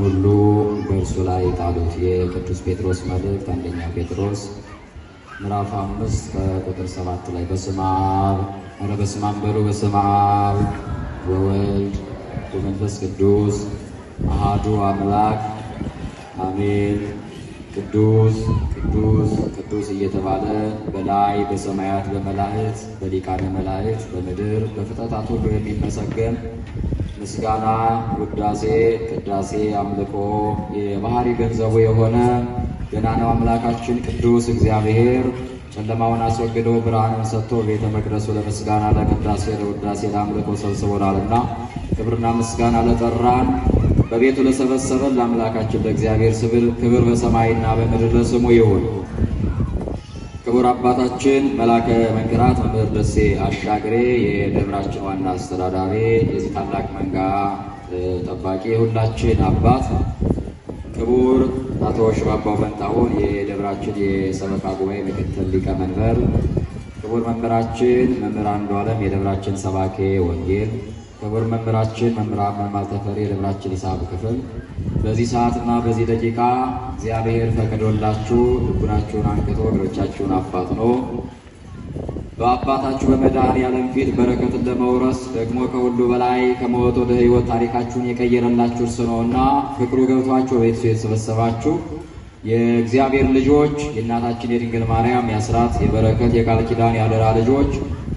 ሁሉ በእርሱ ላይ ጣሉት። የቅዱስ ጴጥሮስ መልእክት አንደኛ ጴጥሮስ ምዕራፍ 5 ከቁጥር 7 ላይ። በስመ አብ፣ ኧረ በስመ አብ በሉ። በስመ አብ ወወልድ ወመንፈስ ቅዱስ አሃዱ አምላክ አሜን። ቅዱስ ቅዱስ ቅዱስ እየተባለ በላይ በሰማያት በመላእክት በሊቃነ መላእክት በምድር በፍጥረታት ሁሉ የሚመሰገን ምስጋና፣ ውዳሴ፣ ቅዳሴ፣ አምልኮ የባህሪ ገንዘቡ የሆነ ገናናው አምላካችን ቅዱስ እግዚአብሔር ጨለማውን አስወግዶ ብርሃንን ሰጥቶ ቤተ መቅደሱ ለምስጋና፣ ለቅዳሴ፣ ለውዳሴ፣ ለአምልኮ ሰብስቦናልና ክብርና ምስጋና ለጠራን በቤቱ ለሰበሰበን ለአምላካችን ለእግዚአብሔር ክብር በሰማይና በምድር ለስሙ ይሁን። ክቡር አባታችን መላከ መንክራት መምህር ደሴ አሻግሬ የደብራችን ዋና አስተዳዳሪ፣ የዚህ ታላቅ መንጋ ጠባቂ፣ የሁላችን አባት፣ ክቡር አቶ ሽባባው ፈንታሁን የደብራችን የሰበካ ጉባኤ ምክትል ሊቀመንበር፣ ክቡር መምህራችን መምህር አንዱዓለም የደብራችን ሰባኬ ወንጌል፣ ክቡር መምህራችን መምህር አመልማል ተፈሪ የደብራችን ሂሳብ ክፍል፣ በዚህ ሰዓትና በዚህ ደቂቃ እግዚአብሔር ፈቅዶላችሁ ልቡናችሁን አንቅቶ እግሮቻችሁን አፋጥኖ በአባታችሁ በመድኃኔዓለም ፊት በረከትን ለመውረስ ደግሞ ከሁሉ በላይ ከሞት ወደ ሕይወት ታሪካችሁን የቀየረላችሁ እርሱ ነውና ፍቅሩ ገብቷችሁ በቤቱ የተሰበሰባችሁ የእግዚአብሔር ልጆች፣ የእናታችን የድንግል ማርያም የአስራት የበረከት የቃል ኪዳን የአደራ ልጆች፣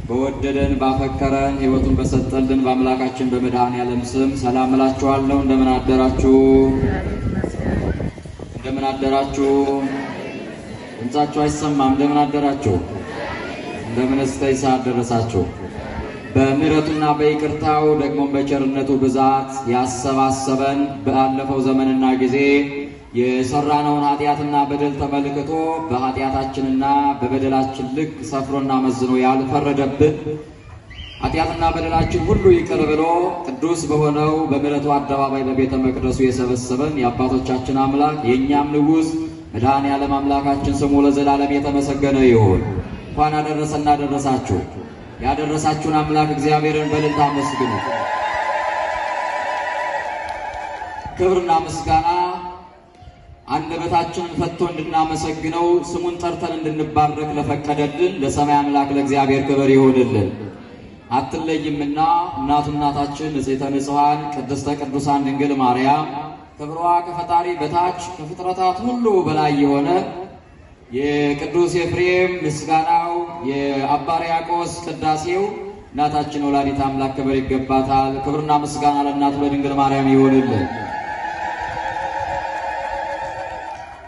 በወደደን ባፈቀረን ሕይወቱን በሰጠልን በአምላካችን በመድኃኔዓለም ስም ሰላም እላችኋለሁ። እንደምን አደራችሁ? እንደምን አደራችሁ? ድምጻችሁ አይሰማም። እንደምን አደራችሁ? እንደምን እስከ ሰዓት ደረሳችሁ? በምሕረቱና በይቅርታው ደግሞ በቸርነቱ ብዛት ያሰባሰበን፣ ባለፈው ዘመንና ጊዜ የሰራነውን ኃጢአትና በደል ተመልክቶ በኃጢአታችንና በበደላችን ልክ ሰፍሮና መዝኖ ያልፈረደብን፣ ኃጢአትና በደላችን ሁሉ ይቅር ብሎ ቅዱስ በሆነው በምሕረቱ አደባባይ በቤተ መቅደሱ የሰበሰበን የአባቶቻችን አምላክ የእኛም ንጉሥ መድኃኔዓለም አምላካችን ስሙ ለዘላለም የተመሰገነ ይሁን። እንኳን አደረሰና አደረሳችሁ። ያደረሳችሁን አምላክ እግዚአብሔርን በእልልታ አመስግኑ። ክብርና ምስጋና አንደበታችንን ፈትቶ እንድናመሰግነው ስሙን ጠርተን እንድንባረክ ለፈቀደልን ለሰማይ አምላክ ለእግዚአብሔር ክብር ይሁንልን። አትለይምና እናቱ እናታችን ንጽሕተ ንጹሐን ቅድስተ ቅዱሳን ድንግል ማርያም፣ ክብሯ ከፈጣሪ በታች ከፍጥረታት ሁሉ በላይ የሆነ፣ የቅዱስ ኤፍሬም ምስጋናው፣ የአባ ሕርያቆስ ቅዳሴው እናታችን ወላዲተ አምላክ ክብር ይገባታል። ክብርና ምስጋና ለእናቱ ለድንግል ማርያም ይሁንልን።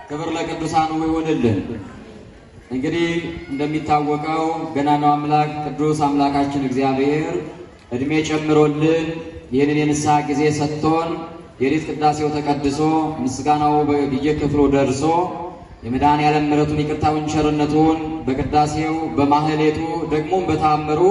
ክብር ለቅዱሳኑ ይሁንልን። እንግዲህ እንደሚታወቀው ገናናው አምላክ ቅዱስ አምላካችን እግዚአብሔር እድሜ ጨምሮልን ይህንን የንስሐ ጊዜ ሰጥቶን የሌሊት ቅዳሴው ተቀድሶ ምስጋናው በየክፍሉ ደርሶ የመድኃኔዓለም ምሕረቱን፣ ይቅርታውን፣ ቸርነቱን በቅዳሴው በማህሌቱ ደግሞም በታምሩ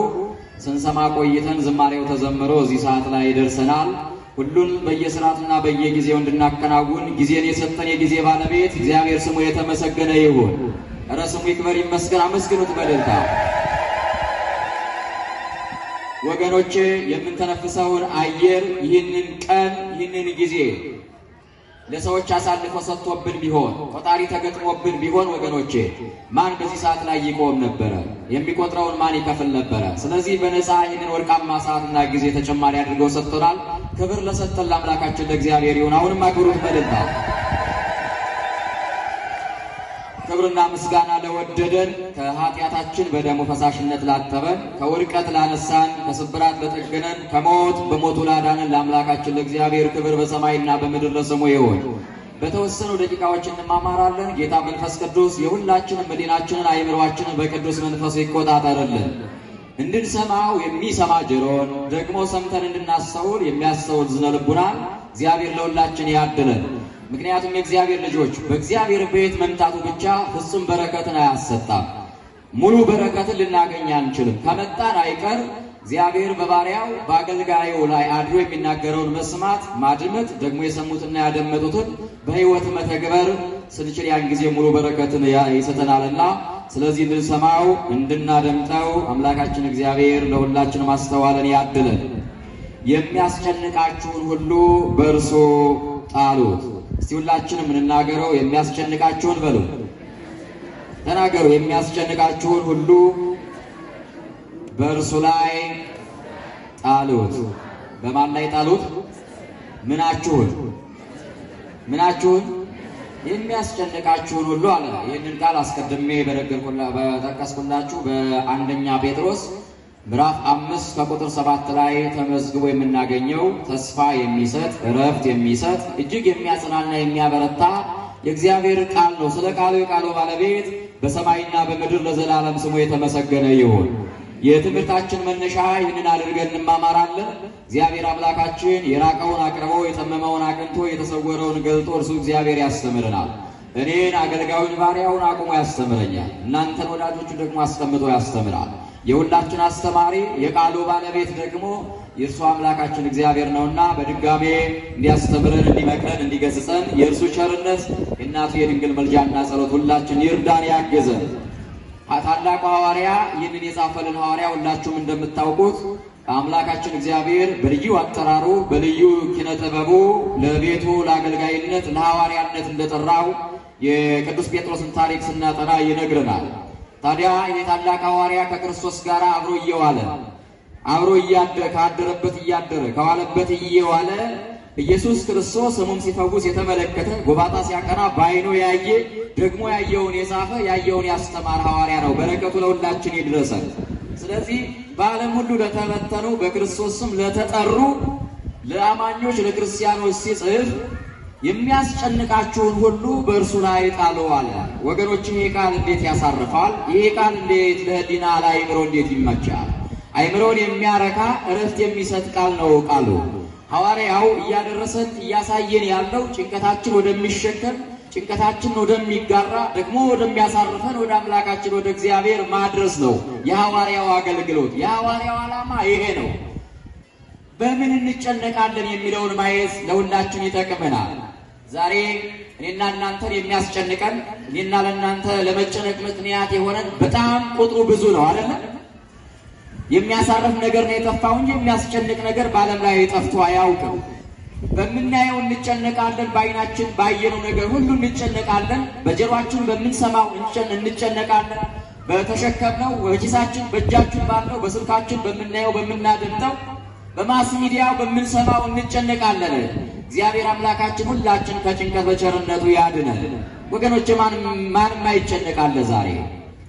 ስንሰማ ቆይተን ዝማሬው ተዘምሮ እዚህ ሰዓት ላይ ደርሰናል። ሁሉን በየስርዓቱና በየጊዜው እንድናከናውን ጊዜን የሰጠን የጊዜ ባለቤት እግዚአብሔር ስሙ የተመሰገነ ይሁን። እረ ስሙ ይክበር ይመስገን። አመስግኑት በእልልታ። ወገኖቼ፣ የምንተነፍሰውን አየር፣ ይህንን ቀን፣ ይህንን ጊዜ ለሰዎች አሳልፎ ሰጥቶብን ቢሆን፣ ቆጣሪ ተገጥሞብን ቢሆን ወገኖቼ ማን በዚህ ሰዓት ላይ ይቆም ነበረ? የሚቆጥረውን ማን ይከፍል ነበረ? ስለዚህ በነፃ ይህንን ወርቃማ ሰዓትና ጊዜ ተጨማሪ አድርገው ሰጥቶናል። ክብር ለሰጠን ለአምላካችን ለእግዚአብሔር ይሁን። አሁንም አክብሩት በእልልታ። ክብርና ምስጋና ለወደደን፣ ከኃጢአታችን በደሙ ፈሳሽነት ላጠበን፣ ከውድቀት ላነሳን፣ ከስብራት ለጠገነን፣ ከሞት በሞቱ ላዳነን ለአምላካችን ለእግዚአብሔር ክብር በሰማይና በምድር ለስሙ ይሁን። በተወሰኑ ደቂቃዎች እንማማራለን። ጌታ መንፈስ ቅዱስ የሁላችንም ሕሊናችንን አእምሯችንን በቅዱስ መንፈሱ ይቆጣጠርልን። እንድንሰማው የሚሰማ ጆሮን፣ ደግሞ ሰምተን እንድናስተውል የሚያስተውል ዝነ ልቡናን እግዚአብሔር ለሁላችን ያድለን። ምክንያቱም የእግዚአብሔር ልጆች በእግዚአብሔር ቤት መምጣቱ ብቻ ፍጹም በረከትን አያሰጣም። ሙሉ በረከትን ልናገኝ አንችልም። ከመጣን አይቀር እግዚአብሔር በባሪያው በአገልጋዩ ላይ አድሮ የሚናገረውን መስማት፣ ማድመጥ፣ ደግሞ የሰሙትና ያደመጡትን በሕይወት መተግበር ስንችል ያን ጊዜ ሙሉ በረከትን ይሰጠናልና ስለዚህ እንድንሰማው እንድናደምጠው አምላካችን እግዚአብሔር ለሁላችን ማስተዋልን ያድለን። የሚያስጨንቃችሁን ሁሉ በእርሱ ጣሉት። እስቲ ሁላችንም እንናገረው። የሚያስጨንቃችሁን በሉ፣ ተናገሩ። የሚያስጨንቃችሁን ሁሉ በእርሱ ላይ ጣሉት። በማን ላይ ጣሉት? ምናችሁን? ምናችሁን? የሚያስጨንቃችሁን ሁሉ አለ። ይህንን ቃል አስቀድሜ በጠቀስኩላችሁ በአንደኛ ጴጥሮስ ምዕራፍ 5 ከቁጥር 7 ላይ ተመዝግቦ የምናገኘው ተስፋ የሚሰጥ፣ እረፍት የሚሰጥ፣ እጅግ የሚያጽናና፣ የሚያበረታ የእግዚአብሔር ቃል ነው። ስለ ቃሉ የቃሉ ባለቤት በሰማይና በምድር ለዘላለም ስሙ የተመሰገነ ይሁን። የትምህርታችን መነሻ ይህንን አድርገን እንማማራለን። እግዚአብሔር አምላካችን የራቀውን አቅርቦ፣ የጠመመውን አቅንቶ፣ የተሰወረውን ገልጦ እርሱ እግዚአብሔር ያስተምረናል። እኔን አገልጋዩን ባሪያውን አቁሞ ያስተምረኛል። እናንተን ወዳጆቹ ደግሞ አስቀምጦ ያስተምራል። የሁላችን አስተማሪ የቃሉ ባለቤት ደግሞ የእርሱ አምላካችን እግዚአብሔር ነውና በድጋሜ እንዲያስተምረን፣ እንዲመክረን፣ እንዲገስጸን የእርሱ ቸርነት፣ የእናቱ የድንግል ምልጃና ጸሎት ሁላችን ይርዳን፣ ያግዘን። ታላቁ ሐዋርያ፣ ይህንን የጻፈልን ሐዋርያ፣ ሁላችሁም እንደምታውቁት አምላካችን እግዚአብሔር በልዩ አጠራሩ፣ በልዩ ኪነ ጥበቡ ለቤቱ ለአገልጋይነት፣ ለሐዋርያነት እንደጠራው የቅዱስ ጴጥሮስን ታሪክ ስናጠና ይነግረናል። ታዲያ ይህ ታላቅ ሐዋርያ ከክርስቶስ ጋር አብሮ እየዋለ፣ አብሮ ካደረበት እያደረ፣ ከዋለበት እየዋለ፣ ኢየሱስ ክርስቶስ ሕሙም ሲፈውስ የተመለከተ፣ ጎባጣ ሲያቀና በዓይኑ ያየ፣ ደግሞ ያየውን የጻፈ፣ ያየውን ያስተማረ ሐዋርያ ነው። በረከቱ ለሁላችን ይድረሰን። ስለዚህ በዓለም ሁሉ ለተበተኑ፣ በክርስቶስ ስም ለተጠሩ ለአማኞች፣ ለክርስቲያኖች ሲጽፍ የሚያስጨንቃችሁን ሁሉ በእርሱ ላይ ጣሉ አለ። ወገኖች፣ ይሄ ቃል እንዴት ያሳርፋል! ይሄ ቃል እንዴት ለሕሊና፣ ለአእምሮ እንዴት ይመቻል! አእምሮን የሚያረካ፣ እረፍት የሚሰጥ ቃል ነው ቃሉ። ሐዋርያው እያደረሰን፣ እያሳየን ያለው ጭንቀታችን ወደሚሸከም፣ ጭንቀታችን ወደሚጋራ፣ ደግሞ ወደሚያሳርፈን ወደ አምላካችን ወደ እግዚአብሔር ማድረስ ነው የሐዋርያው አገልግሎት። የሐዋርያው ዓላማ ይሄ ነው። በምን እንጨነቃለን የሚለውን ማየት ለሁላችን ይጠቅመናል። ዛሬ እኔና እናንተን የሚያስጨንቀን፣ እኔና ለእናንተ ለመጨነቅ ምክንያት የሆነን በጣም ቁጥሩ ብዙ ነው፣ አይደለ? የሚያሳርፍ ነገር ነው የጠፋው እንጂ የሚያስጨንቅ ነገር በዓለም ላይ ጠፍቶ አያውቅም። በምናየው እንጨነቃለን። በዓይናችን ባየነው ነገር ሁሉ እንጨነቃለን። በጀሯችን በምንሰማው እንጨነቃለን። በተሸከምነው፣ በኪሳችን በእጃችን ባለው፣ በስልካችን በምናየው፣ በምናደምጠው፣ በ mass media ው በምንሰማው እንጨነቃለን። እግዚአብሔር አምላካችን ሁላችን ከጭንቀት በቸርነቱ ያድነን። ወገኖች፣ ማን ማን ይጨነቃል ዛሬ?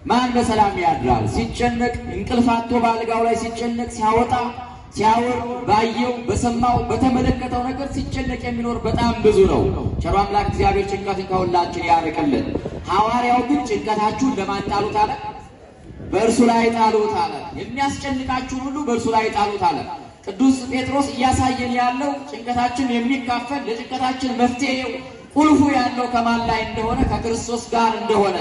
ማን በሰላም ያድራል? ሲጨነቅ እንቅልፍ አጥቶ በአልጋው ላይ ሲጨነቅ፣ ሲያወጣ ሲያወር፣ ባየው፣ በሰማው፣ በተመለከተው ነገር ሲጨነቅ የሚኖር በጣም ብዙ ነው። ቸሩ አምላክ እግዚአብሔር ጭንቀትን ከሁላችን ያርቅልን። ሐዋርያው ግን ጭንቀታችሁን ለማን ጣሉት አለ? በእርሱ ላይ ጣሉት አለ። የሚያስጨንቃችሁን ሁሉ በእርሱ ላይ ጣሉት አለ። ቅዱስ ጴጥሮስ እያሳየን ያለው ጭንቀታችን የሚካፈል፣ ለጭንቀታችን መፍትሄ ቁልፉ ያለው ከማን ላይ እንደሆነ፣ ከክርስቶስ ጋር እንደሆነ፣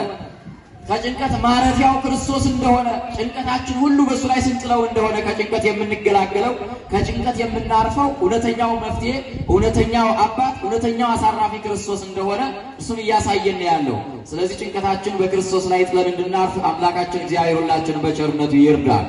ከጭንቀት ማረፊያው ክርስቶስ እንደሆነ፣ ጭንቀታችን ሁሉ በእሱ ላይ ስንጥለው እንደሆነ ከጭንቀት የምንገላገለው፣ ከጭንቀት የምናርፈው፣ እውነተኛው መፍትሄ፣ እውነተኛው አባት፣ እውነተኛው አሳራፊ ክርስቶስ እንደሆነ እሱን እያሳየን ነው ያለው። ስለዚህ ጭንቀታችን በክርስቶስ ላይ ጥለን እንድናርፍ አምላካችን እግዚአብሔር ሁላችንን በቸርነቱ ይርዳል።